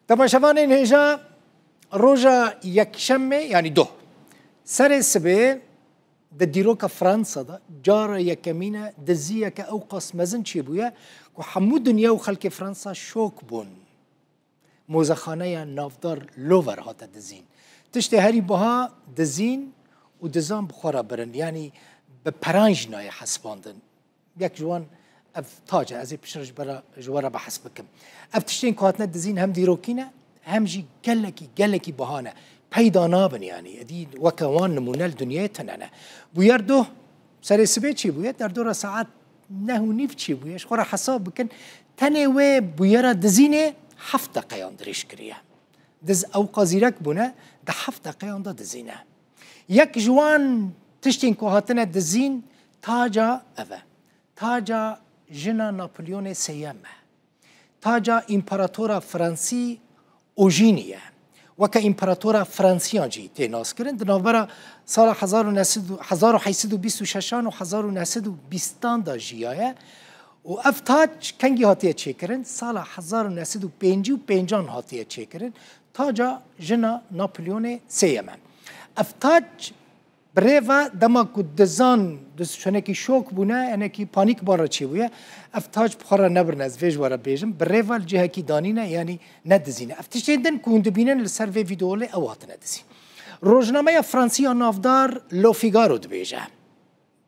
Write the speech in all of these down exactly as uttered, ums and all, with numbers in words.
Temaşevanên hêja, roja yekşemê, yanî doh, serê sibê di dîroka Fransa de cara yekemîn e diziyeke ew qas mezin çêbûye ku hemû dinya û xelkê Fransa şok bûn. Mozexaneya navdar Lover hate dizîn. Tiştê herî biha dizîn û dizan bi xwe re birin. Yanî bi peran jî nayê hesibandin. Yek ji wan ev tac e. Ez ê piştre ji bera, ji we re behs bikim. Ev tiştên ku hatine dizîn hem dîrokî ne, hem jî gelekî, gelekî biha ne. Peyda nabin yanî. Edî weke wan nimûne li dinyayê tune ne. Bûyer doh serê sibê çêbûye, derdora saet neh û nîv çêbûye. Ji xwe re hesab bikin, tenê wê bûyera dizînê heft deqeyan dirêj kiriye. Diz ewqa zîrek bûne, di heft deqeyan de dizîne. Yek ji wan tiştên ku hatine dizîn, taca ev e. Taca jina Napolyonê Sêyem e. Taca împaratora Fransî Ojînî ye. Weke împaratora Fransiyan jî tê naskirin. Di navbera sala hezar û neh sed û, hezar û heyt sed û bîst û şeşan û hezar û neh sed û bîstan de jiyaye. Û ev tac kengî hatiye çêkirin? Sala hezar û neh sed û pêncî û pêncan hatiye çêkirin. Taca jina Napolyonê Sêyem e. Ev tac bi rê ve dema ku dizan di şwenekî şok bûne, hinekî panîk wan re çêbûye, ev tac bi xwe re nebirine, ez vê ji we re bêjim, bi rê ve li cihekî danîne, yanî nedizîne. Ev tiştên din ku hûn dibînin li ser vê vîdeolê ew hatine dizîn. Rojnameya Fransî ya navdar Le Figaro dibêje,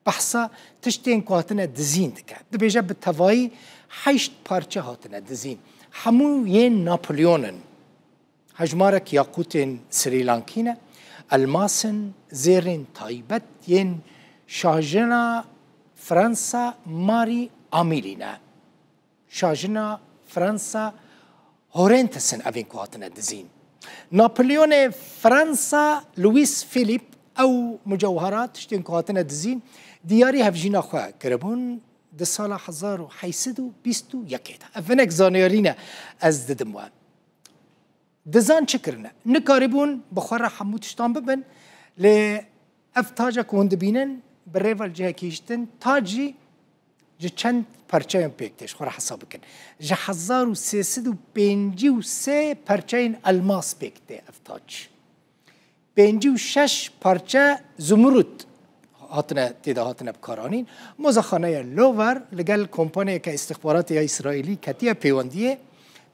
behsa tiştên ku hatine dizîn dike. Dibêje bi tevayî heşt parçe hatine dizîn. Hemû yên Napolyon in. Hejmarek yaqûtên Srî Lankî ne, elmas in, zêrên taybet yên şahjina Fransa Marî Amîlî ne. Şahjina Fransa Horentes in evên ku hatine dizîn. Napolyonê Fransa Louis Philippe ew mucewherat, tiştên ku hatine dizîn, diyarî hevjîna xwe kiribûn di sala hezar û heyt sed û bîst û yekê de. Ev hinek zanyarî ne ez didim we. Dizan çi kirine? Nikarîbûn bi xwe re hemû tiştan bibin, lê ev taca ku hûn dibînin, bi rê ve li cihekî hiştin, tac jî ji çend parçeyan pêk tê, ji xwe re hesab bikin. Ji hezar û sê sed û pêncî û sê parçeyên elmas pêk tê ev tac. Pêncî û şeş parçe zumrud hatine, tê de hatine bikaranîn. Mozexaneya Lover li gel kompaniyeke îstixbaratê ya Îsraîlî ketiye pêwendiyê.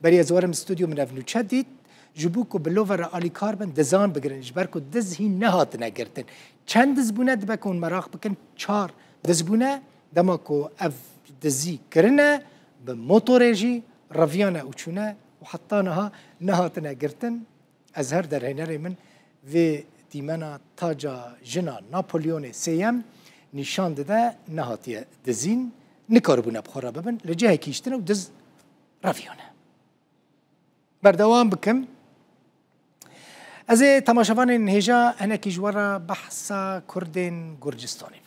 Berî ez werim stûdyo, min ev nûçe dît. Ji bo ku bi Lover re alîkar bin, dizan bigirin, ji ber ku diz hîn nehatine girtin. Çend diz bûne, dibe ku hûn meraq bikin, çar diz bûne. Dema ku ev dizî kirine, bi motorê jî reviyane û çûne û heta niha nehatine girtin. Ez her derhênerê min vê dîmena taca jina Napolyonê Sêyem nîşan dide, nehatiye dizîn, nikaribûne bi xwe re bibin, li cihekî hiştine û diz reviyane. Berdewam bikim. Ez ê temaşevanên hêja hinekî ji we re behsa Kurdên Gurcistanê bikim.